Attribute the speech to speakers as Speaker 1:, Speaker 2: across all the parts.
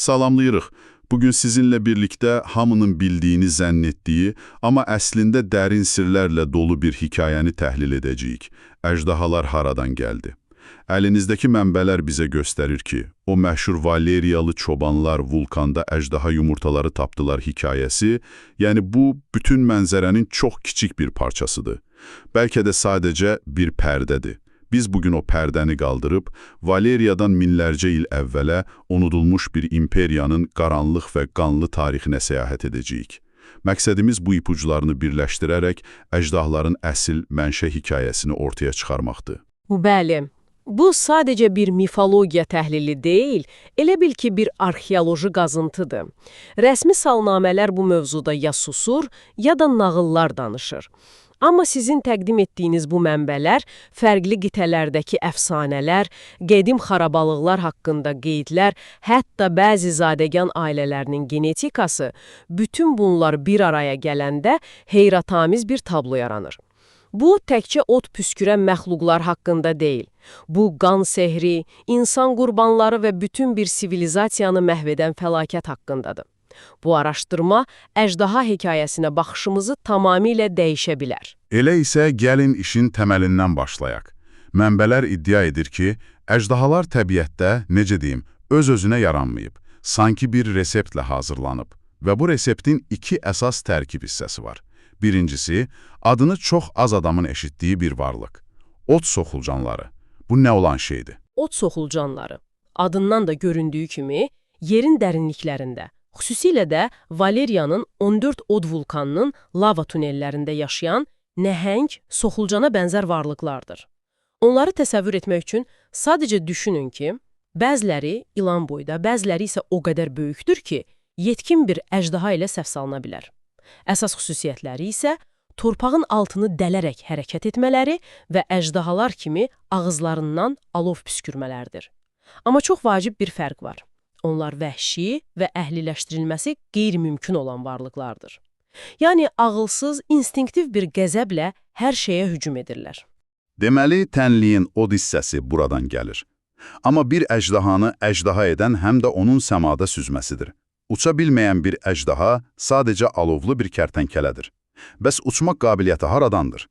Speaker 1: Salamlayırıq. Bugün sizinlə birlikdə hamının bildiyini zənn etdiyi, amma əslində dərin sirlərlə dolu bir hekayəni təhlil edəcəyik. Əjdahalar haradan gəldi? Əlinizdəki mənbələr bizə göstərir ki, o məşhur Valeriyalı çobanlar vulkanda əjdaha yumurtaları tapdılar hekayəsi, yəni bu bütün mənzərənin çox kiçik bir parçasıdır. Bəlkə də sadəcə bir pərdədir. Biz bugün o pərdəni qaldırıb, Valeriyadan minlərcə il əvvələ unudulmuş bir imperiyanın qaranlıq və qanlı tarixinə səyahət edəcəyik. Məqsədimiz bu ipuclarını birləşdirərək əjdahaların əsl mənşə hekayəsini ortaya çıxarmaqdır.
Speaker 2: Bəli, bu sadəcə bir mifologiya təhlili deyil, elə bil ki bir arxeoloji qazıntıdır. Rəsmi salnamələr bu mövzuda ya susur, ya da nağıllar danışır. Amma sizin təqdim etdiyiniz bu mənbələr, fərqli qitələrdəki əfsanələr, qədim xarabalıqlar haqqında qeydlər, hətta bəzi zadəgan ailələrinin genetikası, bütün bunlar bir araya gələndə heyrətamiz bir tablo yaranır. Bu, təkcə od püskürən məxluqlar haqqında deyil. Bu, qan sehri, insan qurbanları və bütün bir sivilizasiyanı məhv edən fəlakət haqqındadır. Bu araşdırma əjdaha hekayəsinə baxışımızı tamamilə dəyişə bilər.
Speaker 1: Elə isə gəlin işin təməlindən başlayaq. Mənbələr iddia edir ki, əjdahalar təbiətdə, necə deyim, öz-özünə yaranmayıb, sanki bir reseptlə hazırlanıb və bu reseptin iki əsas tərkib hissəsi var. Birincisi, adını çox az adamın eşitdiyi bir varlıq. Ot soxulcanları. Bu nə olan şeydir?
Speaker 2: Ot soxulcanları, adından da göründüyü kimi, yerin dərinliklərində, xüsusilə də Valeriyanın 14 od vulkanının lava tunellərində yaşayan nəhəng, soxulcana bənzər varlıqlardır. Onları təsəvvür etmək üçün sadəcə düşünün ki, bəziləri ilan boyda, bəziləri isə o qədər böyükdür ki, yetkin bir əjdaha ilə səhv salına bilər. Əsas xüsusiyyətləri isə torpağın altını dələrək hərəkət etmələri və əjdahalar kimi ağızlarından alov püskürmələrdir. Amma çox vacib bir fərq var. Onlar vəhşi və əhliləşdirilməsi qeyri-mümkün olan varlıqlardır. Yəni ağılsız, instinktiv bir qəzəblə hər şeyə hücum edirlər.
Speaker 1: Deməli, tənliyin od hissəsi buradan gəlir. Amma bir əjdahanı əjdaha edən həm də onun səmada süzməsidir. Uça bilməyən bir əjdaha sadəcə alovlu bir kərtənkələdir. Bəs uçmaq qabiliyyəti haradandır?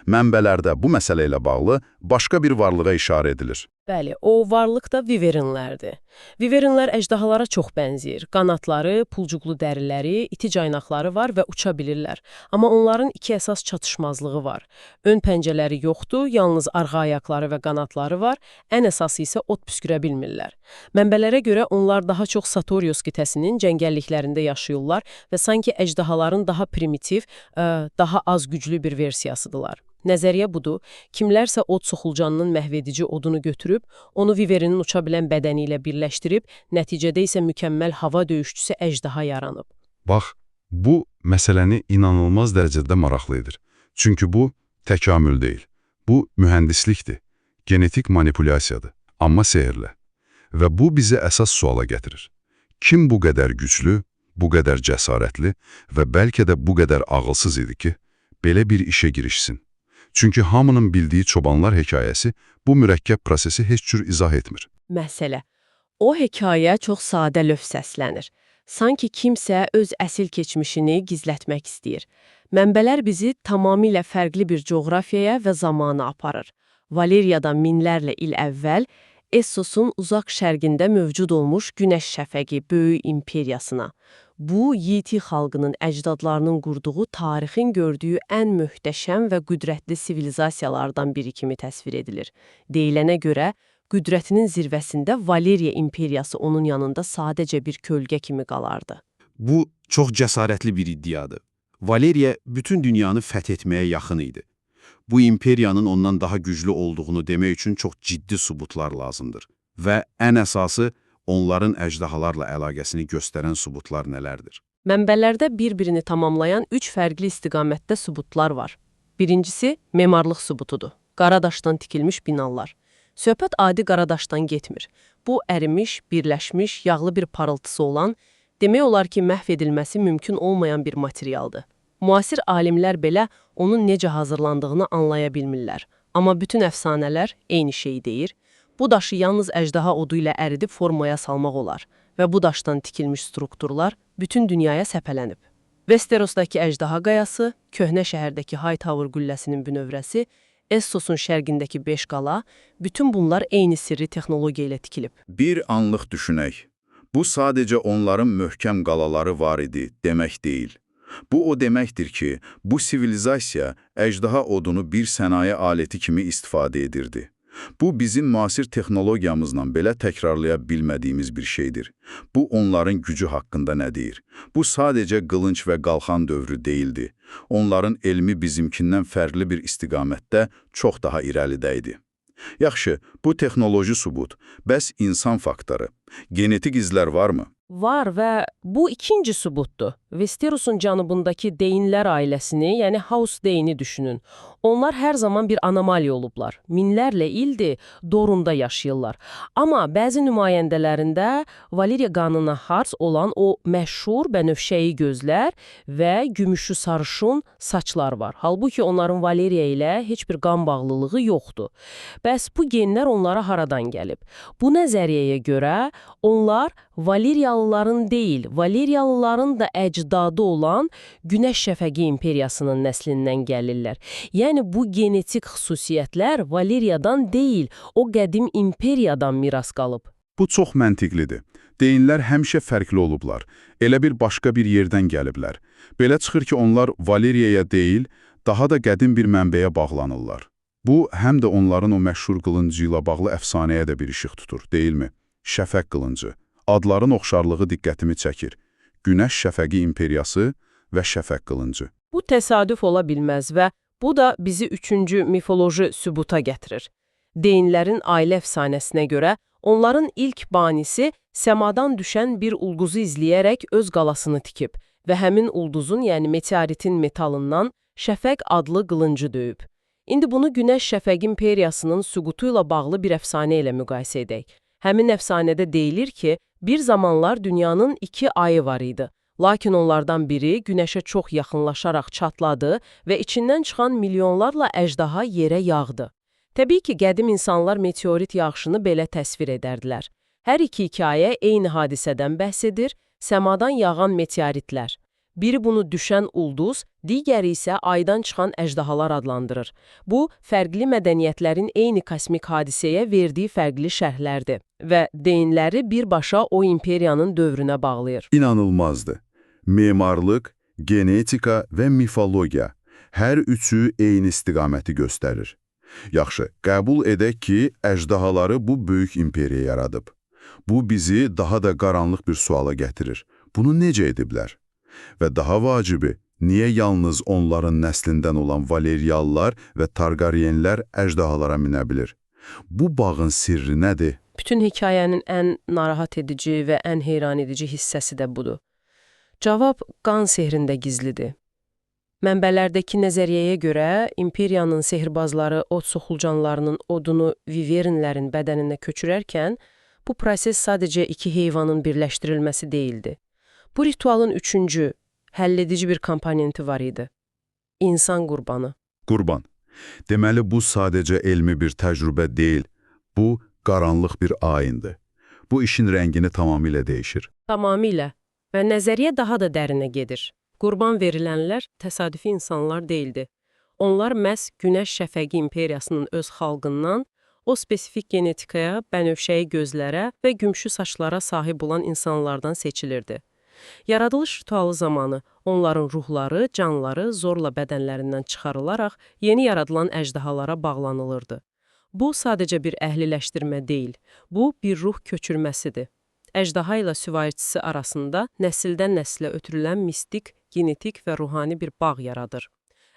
Speaker 1: Mənbələrdə bu məsələ ilə bağlı başqa bir varlığa işarə edilir.
Speaker 2: Bəli, o varlıq da viverinlərdir. Viverinlər əjdahalara çox bənzəyir. Qanatları, pulcuqlu dəriləri, iti caynaqları var və uça bilirlər. Amma onların iki əsas çatışmazlığı var. Ön pəncələri yoxdur, yalnız arxa ayaqları və qanatları var. Ən əsası isə ot püskürə bilmirlər. Mənbələrə görə onlar daha çox Satorius qitəsinin cəngəlliklərində yaşayırlar və sanki əjdahaların daha primitiv, daha az güclü bir versiyasıdırlar. Nəzəriyyə budur. Kimlərsə od soxulcanının məhvedici odunu götürüb, onu viverinin uça bilən bədəni ilə birləşdirib, nəticədə isə mükəmməl hava döyüşçüsü əjdaha yaranıb.
Speaker 1: Bax, bu məsələni inanılmaz dərəcədə maraqlı edir. Çünki bu təkamül deyil. Bu mühəndislikdir, genetik manipulyasiyadır, amma sehrlə. Və bu bizi əsas suala gətirir. Kim bu qədər güclü, bu qədər cəsarətli və bəlkə də bu qədər ağılsız idi ki, belə bir işə girişsin? Çünki hamının bildiyi çobanlar hekayəsi bu mürəkkəb prosesi heç cür izah etmir.
Speaker 3: Məsələ. O hekayə çox sadə lövh səslənir. Sanki kimsə öz əsil keçmişini gizlətmək istəyir. Mənbələr bizi tamamilə fərqli bir coğrafiyaya və zamana aparır. Valeriyadan minlərlə il əvvəl Essosun uzaq şərqində mövcud olmuş Günəş Şəfəqi böyük imperiyasına. Bu, Yiti xalqının əcdadlarının qurduğu tarixin gördüyü ən möhtəşəm və qüdrətli sivilizasiyalardan biri kimi təsvir edilir. Deyilənə görə, qüdrətinin zirvəsində Valeriya imperiyası onun yanında sadəcə bir kölgə kimi qalardı.
Speaker 4: Bu, çox cəsarətli bir iddiadır. Valeriya bütün dünyanı fəth etməyə yaxın idi. Bu imperiyanın ondan daha güclü olduğunu demək üçün çox ciddi sübutlar lazımdır. Və ən əsası, onların əjdahalarla əlaqəsini göstərən sübutlar nələrdir?
Speaker 2: Mənbələrdə bir-birini tamamlayan üç fərqli istiqamətdə sübutlar var. Birincisi, memarlıq sübutudur. Qaradaşdan tikilmiş binalar. Söhbət adi qaradaşdan getmir. Bu, ərimiş, birləşmiş, yağlı bir parıltısı olan, demək olar ki, məhv edilməsi mümkün olmayan bir materialdır. Müasir alimlər belə onun necə hazırlandığını anlaya bilmirlər. Amma bütün əfsanələr eyni şeyi deyir. Bu daşı yalnız əjdaha odu ilə əridib formaya salmaq olar.
Speaker 3: Və bu daşdan tikilmiş strukturlar bütün dünyaya səpələnib. Westerosdakı Əjdaha Qayası, Köhnə şəhərdəki Hightower qülləsinin bünövrəsi, Essosun şərqindəki 5 qala, bütün bunlar eyni sirri texnologiya ilə tikilib.
Speaker 1: Bir anlıq düşünək. Bu sadəcə onların möhkəm qalaları var idi demək deyil. Bu o deməkdir ki, bu sivilizasiya əjdaha odunu bir sənaye aleti kimi istifadə edirdi. Bu bizim müasir texnologiyamızla belə təkrarlaya bilmədiyimiz bir şeydir. Bu onların gücü haqqında nə deyir? Bu sadəcə qılınc və qalxan dövrü deyildi. Onların elmi bizimkindən fərqli bir istiqamətdə çox daha irəlidə idi. Yaxşı, bu texnoloji sübut. Bəs insan faktoru? Genetik izlər varmı?
Speaker 2: Var və bu ikinci sübutdur. Westerosun cənubundakı Deyinlər ailəsini, yəni House Deyni düşünün. Onlar hər zaman bir anomaliya olublar. Minlərlə ildir Dorunda yaşayırlar. Amma bəzi nümayəndələrində Valeriya qanına xas olan o məşhur bənövşəyi gözlər və gümüşü sarışın saçlar var. Halbuki onların Valeriya ilə heç bir qan bağlılığı yoxdur. Bəs bu genlər onlara haradan gəlib? Bu nəzəriyyəyə görə onlar Valeriyalıların deyil, Valeriyalıların da əcdadı olan Günəş Şəfəqi imperiyasının nəslindən gəlirlər. Yəni bu genetik xüsusiyyətlər Valeriyadan deyil, o qədim imperiyadan miras qalıb.
Speaker 1: Bu çox məntiqlidir. Deyinlər həmişə fərqli olublar. Elə bir başqa bir yerdən gəliblər. Belə çıxır ki, onlar Valeriyaya deyil, daha da qədim bir mənbəyə bağlanırlar. Bu, həm də onların o məşhur qılıncı ilə bağlı əfsanəyə də bir işıq tutur, deyilmi? Şəfəq qılıncı. Adların oxşarlığı diqqətimi çəkir. Günəş Şəfəqi imperiyası və Şəfəq qılıncı.
Speaker 2: Bu təsadüf ola bilməz və bu da bizi üçüncü mifoloji sübuta gətirir. Deyinlərin ailə əfsanəsinə görə onların ilk banisi səmadan düşən bir ulduzu izləyərək öz qalasını tikib və həmin ulduzun, yəni meteoritin metalından Şəfəq adlı qılıncı döyüb. İndi bunu Günəş Şəfəq imperiyasının süqutu ilə bağlı bir əfsanə ilə müqayisə edək. Həmin əfsanədə deyilir ki, bir zamanlar dünyanın iki ayı var idi. Lakin onlardan biri günəşə çox yaxınlaşaraq çatladı və içindən çıxan milyonlarla əjdaha yerə yağdı. Təbii ki, qədim insanlar meteorit yağışını belə təsvir edərdilər. Hər iki hekayə eyni hadisədən bəhs edir, səmadan yağan meteoritlər. Biri bunu düşən ulduz, digəri isə aydan çıxan əjdahalar adlandırır. Bu, fərqli mədəniyyətlərin eyni kosmik hadisəyə verdiyi fərqli şərhlərdir və deyinləri birbaşa o imperiyanın dövrünə bağlayır.
Speaker 1: İnanılmazdı. Memarlıq, genetika və mifologiya hər üçü eyni istiqaməti göstərir. Yaxşı, qəbul edək ki, əjdahaları bu böyük imperiya yaradıb. Bu bizi daha da qaranlıq bir suala gətirir. Bunu necə ediblər? Və daha vacibi, niyə yalnız onların nəslindən olan Valeriyalılar və Targaryenlər əjdahalara minə bilir? Bu bağın sirri nədir?
Speaker 2: Bütün hekayənin ən narahat edici və ən heyran edici hissəsi də budur. Cavab qan sehrində gizlidir. Mənbələrdəki nəzəriyyəyə görə imperiyanın sehirbazları ot soxulcanlarının odunu viverinlərin bədəninə köçürərkən bu proses sadəcə iki heyvanın birləşdirilməsi deyildi. Bu ritualın üçüncü, həlledici bir komponenti var idi. İnsan qurbanı.
Speaker 1: Qurban. Deməli, bu sadəcə elmi bir təcrübə deyil, bu qaranlıq bir ayindir. Bu işin rəngini tamamilə dəyişir.
Speaker 2: Tamamilə. Və nəzəriyyə daha da dərinə gedir. Qurban verilənlər təsadüfi insanlar deyildi. Onlar məhz Günəş Şəfəqi imperiyasının öz xalqından, o spesifik genetikaya, bənövşəyi gözlərə və gümüşü saçlara sahib olan insanlardan seçilirdi. Yaradılış ritualı zamanı onların ruhları, canları zorla bədənlərindən çıxarılaraq yeni yaradılan əjdahalara bağlanılırdı. Bu sadəcə bir əhliləşdirmə deyil, bu bir ruh köçürməsidir. Əjdaha ilə süvariçisi arasında nəsildən nəslə ötürülən mistik, genetik və ruhani bir bağ yaradır.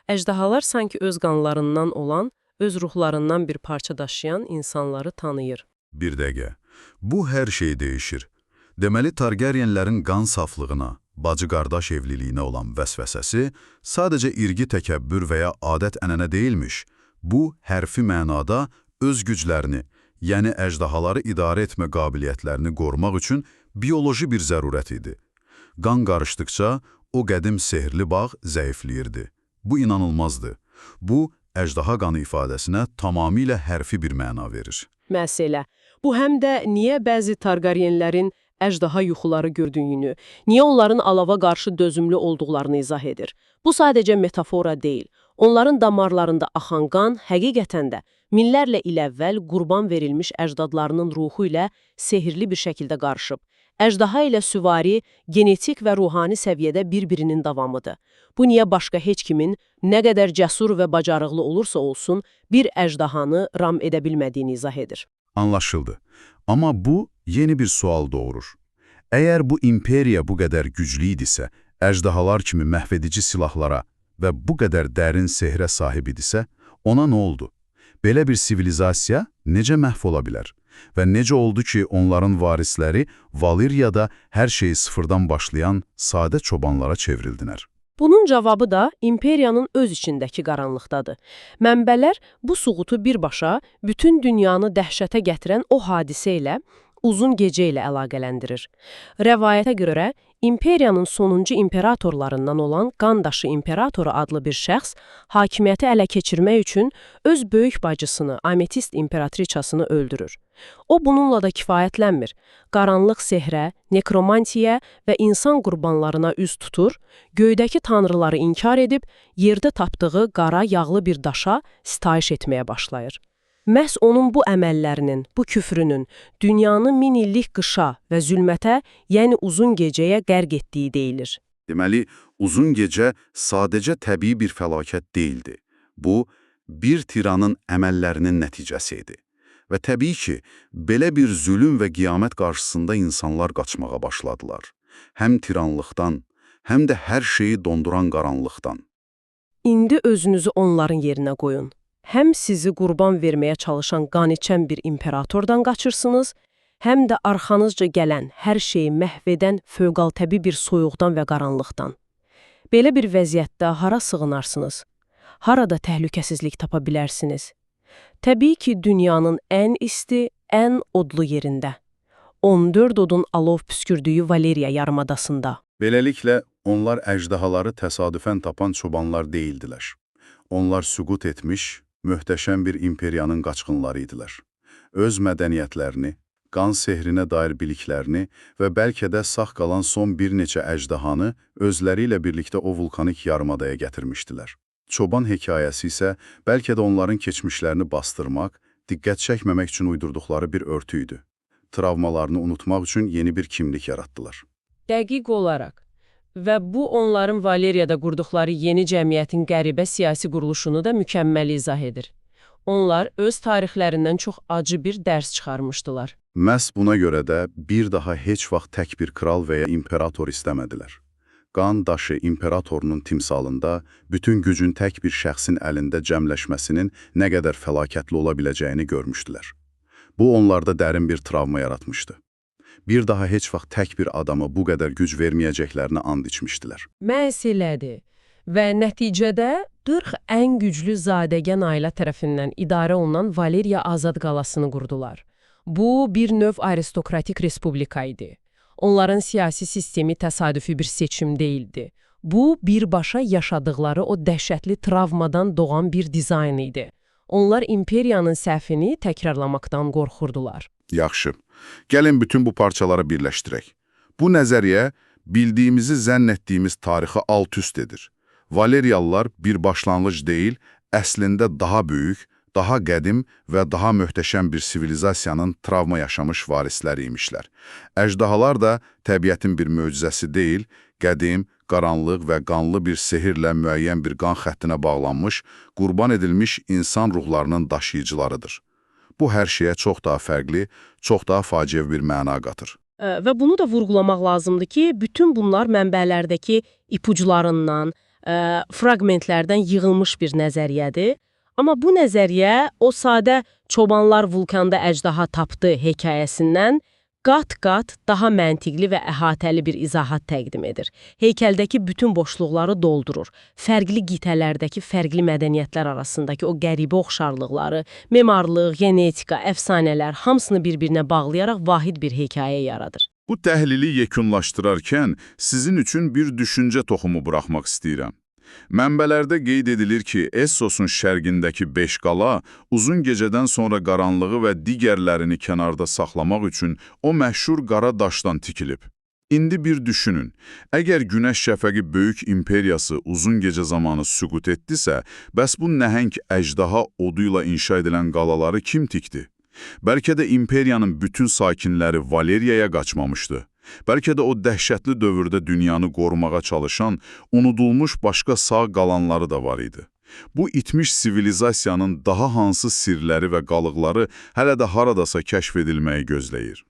Speaker 2: Əjdahalar sanki öz qanlarından olan, öz ruhlarından bir parça daşıyan insanları tanıyır.
Speaker 1: Bir dəqiqə. Bu hər şey dəyişir. Deməli, Targaryenlərin qan saflığına, bacı-qardaş evliliyinə olan vəsvəsəsi sadəcə irqi təkəbbür və ya adət-ənənə deyilmiş. Bu, hərfi mənada öz güclərini, yəni əjdahaları idarə etmə qabiliyyətlərini qorumaq üçün bioloji bir zərurət idi. Qan qarışdıqca o qədim sehrli bağ zəifləyirdi. Bu inanılmazdı. Bu, əjdaha qanı ifadəsinə tamamilə hərfi bir məna verir.
Speaker 2: Məsələ, bu həm də niyə bəzi Targaryenlərin əjdaha yuxuları gördüyünü, niyə onların alava qarşı dözümlü olduqlarını izah edir. Bu sadəcə metafora deyil. Onların damarlarında axan qan həqiqətən də minlərlə il əvvəl qurban verilmiş əcdadlarının ruhu ilə sehirli bir şəkildə qarışıb. Əjdaha ilə süvari genetik və ruhani səviyyədə bir-birinin davamıdır. Bu niyə başqa heç kimin nə qədər cəsur və bacarıqlı olursa olsun bir əjdahanı ram edə bilmədiyini izah edir.
Speaker 1: Anlaşıldı. Amma bu yeni bir sual doğurur. Əgər bu imperiya bu qədər güclü idisə, əjdahalar kimi məhvedici silahlara və bu qədər dərin sehrə sahib idisə, ona nə oldu? Belə bir sivilizasiya necə məhv ola bilər? Və necə oldu ki, onların varisləri Valeriada hər şeyi sıfırdan başlayan sadə çobanlara çevrildilər?
Speaker 2: Bunun cavabı da imperiyanın öz içindəki qaranlıqdadır. Mənbələr bu suğutu birbaşa bütün dünyanı dəhşətə gətirən o hadisə ilə, uzun gecə ilə əlaqələndirir. Rəvayətə görə imperiyanın sonuncu imperatorlarından olan Qandaşı İmperatoru adlı bir şəxs hakimiyyəti ələ keçirmək üçün öz böyük bacısını, Ametist imperatriçasını öldürür. O bununla da kifayətlənmir. Qaranlıq sehrə, nekromantiyaya və insan qurbanlarına üz tutur, göydəki tanrıları inkar edib, yerdə tapdığı qara yağlı bir daşa sitayiş etməyə başlayır. Məhz onun bu əməllərinin, bu küfrünün dünyanı min illik qışa və zülmətə, yəni uzun gecəyə qərq etdiyi deyilir.
Speaker 1: Deməli, uzun gecə sadəcə təbii bir fəlakət deyildi. Bu, bir tiranın əməllərinin nəticəsi idi. Və təbii ki, belə bir zülüm və qiyamət qarşısında insanlar qaçmağa başladılar. Həm tiranlıqdan, həm də hər şeyi donduran qaranlıqdan.
Speaker 2: İndi özünüzü onların yerinə qoyun. Həm sizi qurban verməyə çalışan qaniçən bir imperatordan qaçırsınız, həm də arxanızca gələn, hər şeyi məhv edən fövqəltəbi bir soyuqdan və qaranlıqdan. Belə bir vəziyyətdə hara sığınarsınız? Harada təhlükəsizlik tapa bilərsiniz? Təbii ki, dünyanın ən isti, ən odlu yerində. 14 odun alov püskürdüyü Valeriya yarımadasında.
Speaker 1: Beləliklə, onlar əjdahaları təsadüfən tapan çobanlar deyildilər. Onlar süqut etmiş, möhtəşəm bir imperiyanın qaçqınları idilər. Öz mədəniyyətlərini, qan sehrinə dair biliklərini və bəlkə də sağ qalan son bir neçə əjdahanı özləri ilə birlikdə o vulkanik yarımadaya gətirmişdilər. Çoban hekayəsi isə bəlkə də onların keçmişlərini bastırmaq, diqqət çəkməmək üçün uydurduqları bir örtü idi. Travmalarını unutmaq üçün yeni bir kimlik yaratdılar.
Speaker 2: Dəqiq olaraq. Və bu onların Valeriyada qurduqları yeni cəmiyyətin qəribə siyasi quruluşunu da mükəmməl izah edir. Onlar öz tarixlərindən çox acı bir dərs çıxarmışdılar.
Speaker 1: Məhz buna görə də bir daha heç vaxt tək bir kral və ya imperator istəmədilər. Qan daşı imperatorunun timsalında bütün gücün tək bir şəxsin əlində cəmləşməsinin nə qədər fəlakətli ola biləcəyini görmüşdülər. Bu onlarda dərin bir travma yaratmışdı. Bir daha heç vaxt tək bir adama bu qədər güc verməyəcəklərinə and içmişdilər.
Speaker 2: Məhz elədir. Və nəticədə 40 ən güclü zadəgan ailə tərəfindən idarə olunan Valeriya Azad qalasını qurdular. Bu, bir növ aristokratik respublika idi. Onların siyasi sistemi təsadüfi bir seçim deyildi. Bu, birbaşa yaşadıqları o dəhşətli travmadan doğan bir dizayn idi. Onlar imperiyanın səhvini təkrarlamaqdan qorxurdular.
Speaker 5: Yaxşı. Gəlin bütün bu parçaları birləşdirək. Bu nəzəriyyə bildiyimizi zənn etdiyimiz tarixi alt-üst edir. Valeriyalılar bir başlanğıc deyil, əslində daha böyük, daha qədim və daha möhtəşəm bir sivilizasiyanın travma yaşamış varisləri imişlər. Əjdahalar da təbiətin bir möcüzəsi deyil, qədim, qaranlıq və qanlı bir sehirlə müəyyən bir qan xəttinə bağlanmış, qurban edilmiş insan ruhlarının daşıyıcılarıdır. Bu hər şeyə çox daha fərqli, çox daha faciəvi bir məna qatır.
Speaker 2: Və bunu da vurğulamaq lazımdır ki, bütün bunlar mənbələrdəki ipuclarından, fraqmentlərdən yığılmış bir nəzəriyyədir. Amma bu nəzəriyyə o sadə çobanlar vulkanda əjdaha tapdı hekayəsindən qat-qat daha məntiqli və əhatəli bir izahat təqdim edir. Heykəldəki bütün boşluqları doldurur. Fərqli qitələrdəki fərqli mədəniyyətlər arasındakı o qəribə oxşarlıqları, memarlıq, genetika, əfsanələr hamısını bir-birinə bağlayaraq vahid bir hekayə yaradır.
Speaker 5: Bu təhlili yekunlaşdırarkən sizin üçün bir düşüncə toxumu buraxmaq istəyirəm.
Speaker 1: Mənbələrdə qeyd edilir ki, Essosun şərqindəki beş qala uzun gecədən sonra qaranlığı və digərlərini kənarda saxlamaq üçün o məşhur qara daşdan tikilib. İndi bir düşünün, əgər Günəş Şəfəqi Böyük İmperiyası uzun gecə zamanı süqut etdisə, bəs bu nəhəng əjdaha oduyla inşa edilən qalaları kim tikdi? Bəlkə də imperiyanın bütün sakinləri Valeriyaya qaçmamışdı. Bəlkə də o dəhşətli dövrdə dünyanı qorumağa çalışan, unudulmuş başqa sağ qalanları da var idi. Bu itmiş sivilizasiyanın daha hansı sirləri və qalıqları hələ də haradasa kəşf edilməyi gözləyir.